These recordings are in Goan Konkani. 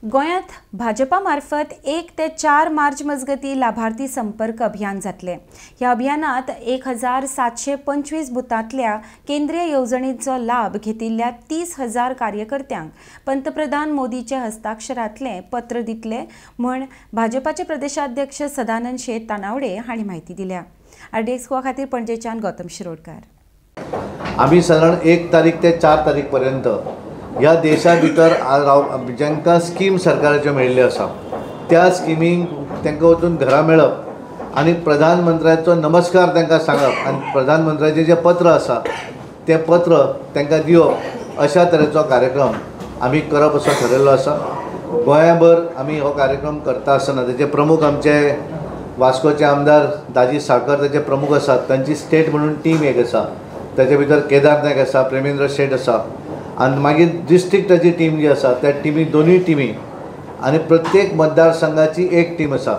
गोंयांत भाजपा मार्फत 1 ते 4 मार्च मजगती लाभार्थी संपर्क अभियान जातले। ह्या अभियानात 1725 बुथांतल्या केंद्रीय येवजणेचो लाभ घेतिल्ल्या 30,000 कार्यकर्त्यांक पंतप्रधान मोदीचे हस्ताक्षरांतले पत्र दितले म्हूण भाजपाचे प्रदेशाध्यक्ष सदानंद शेट तानावडे हांणी म्हायती दिल्या। आरडीएक्स गोवा खातीर पणजेच्यान गौतम शिरोडकर। आमी सादारण 1 तारीख ते 4 तारीख पर्यंत ह्या देशा भितर जांकां स्कीम सरकाराच्यो मेळिल्ल्यो आसा त्या स्किमींक तांकां वचून घरा मेळप आनी प्रधानमंत्र्याचो नमस्कार तांकां सांगप आनी प्रधानमंत्र्याचें जें पत्र आसा तें पत्र तांकां दिवप अशा तरेचो कार्यक्रम आमी करप असो ठरयल्लो आसा। गोंयाभर आमी हो कार्यक्रम करता आसतना तेजे प्रमुख आमचे वास्कोचे आमदार दाजी साळकर तेजे प्रमुख आसात। तांची स्टेट म्हणून टीम एक आसा, ताचे भितर केदार नायक आसा, प्रेमेंद्र शेट आसा आनी मागीर डिस्ट्रिक्टाची टीम जी आसा त्या टिमी दोनूय टिमी आनी प्रत्येक मतदारसंघाची एक टीम आसा।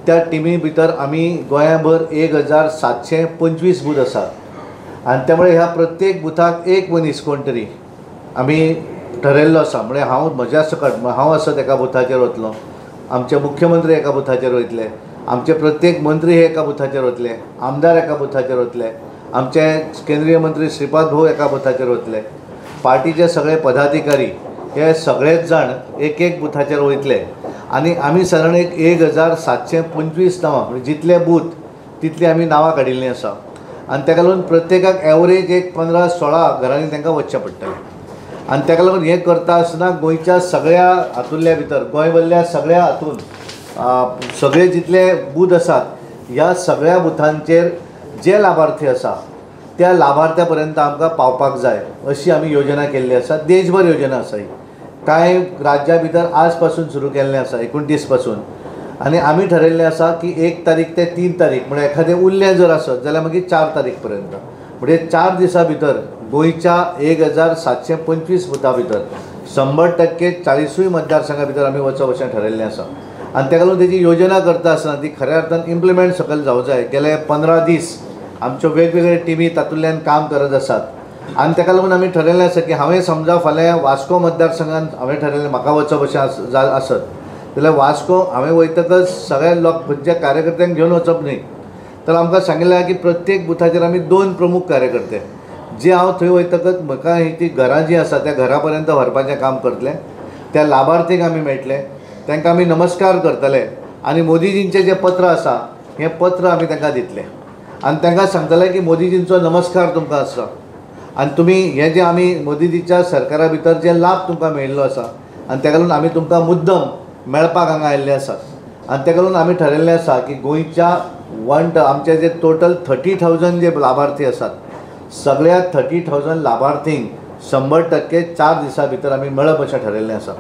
त्या टिमी भितर आमी गोंयाभर 1725 बूथ आसात आनी त्यामुळे ह्या प्रत्येक बुथाक एक मनीस कोण तरी आमी ठरयल्लो आसा। म्हणजे हांव म्हज्या सकट हांव आसत एका बुथाचेर वतलो, आमचे मुख्यमंत्री एका बुथाचेर वयतले, आमचे प्रत्येक मंत्री हे एका बुथाचेर वतले, आमदार एका बुथाचेर वतले, आमचे केंद्रीय मंत्री श्रीपाद भाऊ एका बुथाचेर वतले, पार्टीचे सगळे पदाधिकारी हे सगळेच जाण एक एक बुथाचेर वयतले आनी आमी सादारण 1725 नांवां म्हणजे जितले बूथ तितली आमी नांवां काडिल्लीं आसा आनी ताका लागून प्रत्येकाक एवरेज एक 15-16 घरांनी तांकां वचचें पडटलें आनी ताका लागून हें करता आसतना गोंयच्या सगळ्या हातूंतल्या भितर गोंयभरल्या सगळ्या हातून सगळे जितले बूथ आसात ह्या सगळ्या बुथांचेर जे लाभार्थी आसा त्या लाभार्थ्या पर्यंत आमकां पावपाक जाय अशी आमी योजना केल्ली आसा। देशभर योजना आसा ही, कांय राज्या भितर आज पासून सुरू केल्लें आसा 29 पासून आनी आमी ठरयल्लें आसा की 1 तारीख ते 3 तारीख म्हणजे एखादें उरलें जर आसत जाल्यार मागीर 4 तारीख पर्यंत म्हणजे 4 दिसां भितर गोंयच्या 1725 बुथा भितर 100% 40 मतदारसंघा भितर आमी वचप अशें ठरयल्लें आसा आनी ताका लागून तेजी योजना करता आसतना ती खऱ्या अर्थान इम्प्लिमेंट सकयल जावं जाय। गेले 15 दीस आमच्यो वेगवेगळे टिमी तातूंतल्यान काम करत आसात आनी ताका लागून आमी ठरयल्लें आसा की हांवें समजा फाल्यां वास्को मतदारसंघान हांवें ठरयल्लें म्हाका वचप अशें आसत जाल्यार वास्को हांवें वयतकच सगळ्या लोक खंयच्या कार्यकर्त्यांक घेवन वचप न्हय, तर आमकां सांगिल्लें आसा की प्रत्येक बुथाचेर आमी 2 प्रमुख कार्यकर्ते जे हांव थंय वयतकच म्हाका ही ती घरां जीं आसा त्या घरा पर्यंत व्हरपाचें काम करतले, त्या लाभार्थींक आमी मेळटले, तांकां आमी नमस्कार करतले आनी मोदीजींचें जें पत्र आसा हें पत्र आमी तांकां दितले आनी तांकां सांगतले की मोदीजींचो नमस्कार तुमकां आसा आनी तुमी हे जे आमी मोदीजीच्या सरकारा भितर जे लाभ तुमकां मेळिल्लो आसा आनी ताका लागून आमी तुमकां मुद्दम मेळपाक हांगा आयिल्ले आसात आनी ताका लागून आमी ठरयल्लें आसा की गोंयच्या आमचे जे टोटल 30,000 जे लाभार्थी आसात सगळ्या 30,000 लाभार्थींक 100% 4 दिसां भितर आमी मेळप अशें ठरयल्लें आसा।